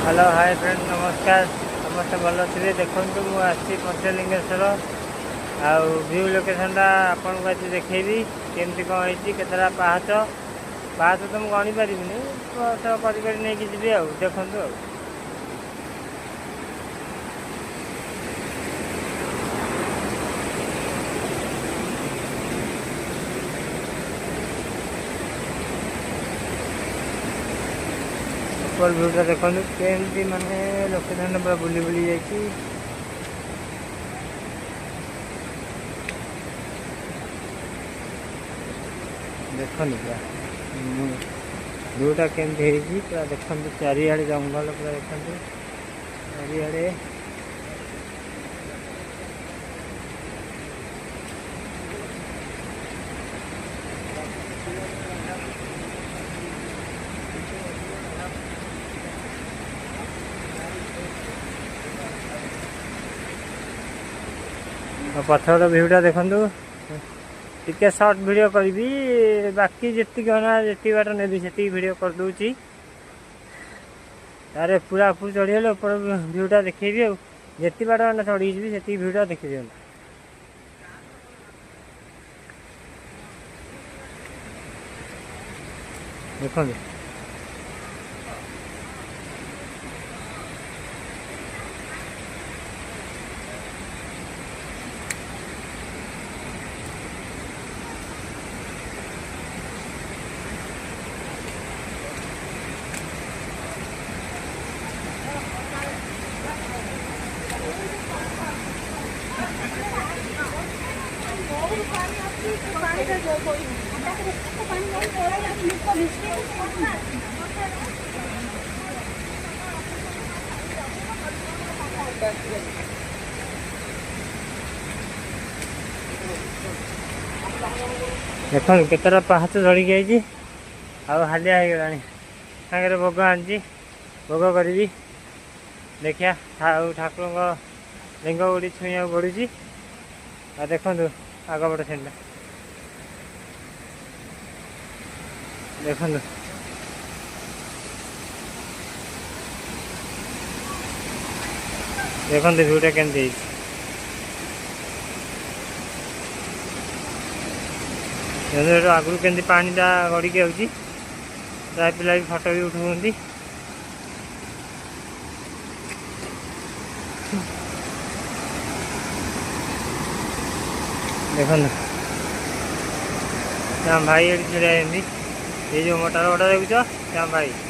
Hello, ହାଏ friend, ନମସ୍କାର। ସମସ୍ତେ ଭଲ ଥିବେ। ଦେଖନ୍ତୁ, ମୁଁ ଆସିଛି ପଞ୍ଚଲିଙ୍ଗେଶ୍ୱର ଆଉ ଭିଉ ଲୋକେସନଟା ଆପଣଙ୍କୁ ଆଜି ଦେଖେଇବି, କେମିତି କ'ଣ ହେଇଛି, କେତେଟା ପାହାଚ। ପାହାଚ ତ ମୁଁ ଗଣି ପାରିବିନି, କରି କରି ନେଇକି ଯିବି ଆଉ ଦେଖନ୍ତୁ। ଆଉ ଉପର ଭିଉଟା ଦେଖନ୍ତୁ କେମିତି, ମାନେ ଲୋକେସନଟା ପୁରା ବୁଲି ବୁଲି ଯାଇଛି। ଦେଖନ୍ତୁ, ପୁରା ଭିଉଟା କେମିତି ହେଇଛି ପୁରା ଦେଖନ୍ତୁ। ଚାରିଆଡ଼େ ଜଙ୍ଗଲ ପୁରା, ଦେଖନ୍ତୁ ଚାରିଆଡ଼େ। ଆଉ ପଥର ଭିଉଟା ଦେଖନ୍ତୁ। ଟିକେ ସର୍ଟ ଭିଡ଼ିଓ କରିବି, ବାକି ଯେତିକି ନା ଯେତିକି ବାଟ ନେବି ସେତିକି ଭିଡ଼ିଓ କରିଦେଉଛି। ତାରେ ପୁରା ଉପରୁ ଚଢ଼ିଗଲେ ଉପର ଭିଉଟା ଦେଖେଇବି, ଆଉ ଯେତିକି ବାଟ ମାନେ ଚଢ଼ିକି ଯିବି ସେତିକି ଭିଉଟା ଦେଖିଦିଅନ୍ତୁ। ଦେଖନ୍ତୁ, ଦେଖନ୍ତୁ କେତେଟା ପାହାଚ ଚଢ଼ିକି ଯାଇଛି ଆଉ ହାଲିଆ ହେଇଗଲାଣି। ସାଙ୍ଗରେ ଭୋଗ ଆଣିଛି, ଭୋଗ କରିବି ଦେଖିବା। ଆଉ ଠାକୁରଙ୍କ ଲିଙ୍ଗ ଗୁଡ଼ି ଛୁଇଁବାକୁ ପଡ଼ୁଛି। ଆଉ ଦେଖନ୍ତୁ ଆଗ ପଟ ସିନ୍ଟା ଦେଖନ୍ତୁ। ଦେଖନ୍ତୁ ଭିଉଟା କେମିତି ହେଇଛି। ଦେଖନ୍ତୁ, ଏଠୁ ଆଗରୁ କେମିତି ପାଣିଟା ଗଡ଼ିକି ଆଉଛି। ପ୍ରାୟ ପିଲା ବି ଫଟୋ ବି ଉଠଉଛନ୍ତି। ଦେଖନ୍ତୁ, ଆମ ଭାଇ ଏଠି ଛିଡ଼ା ହେଇଛନ୍ତି। ଏଇ ଯେଉଁ ମୋଟର ବଟା ଦେଖୁଛ, ସେ ଆମ ଭାଇ।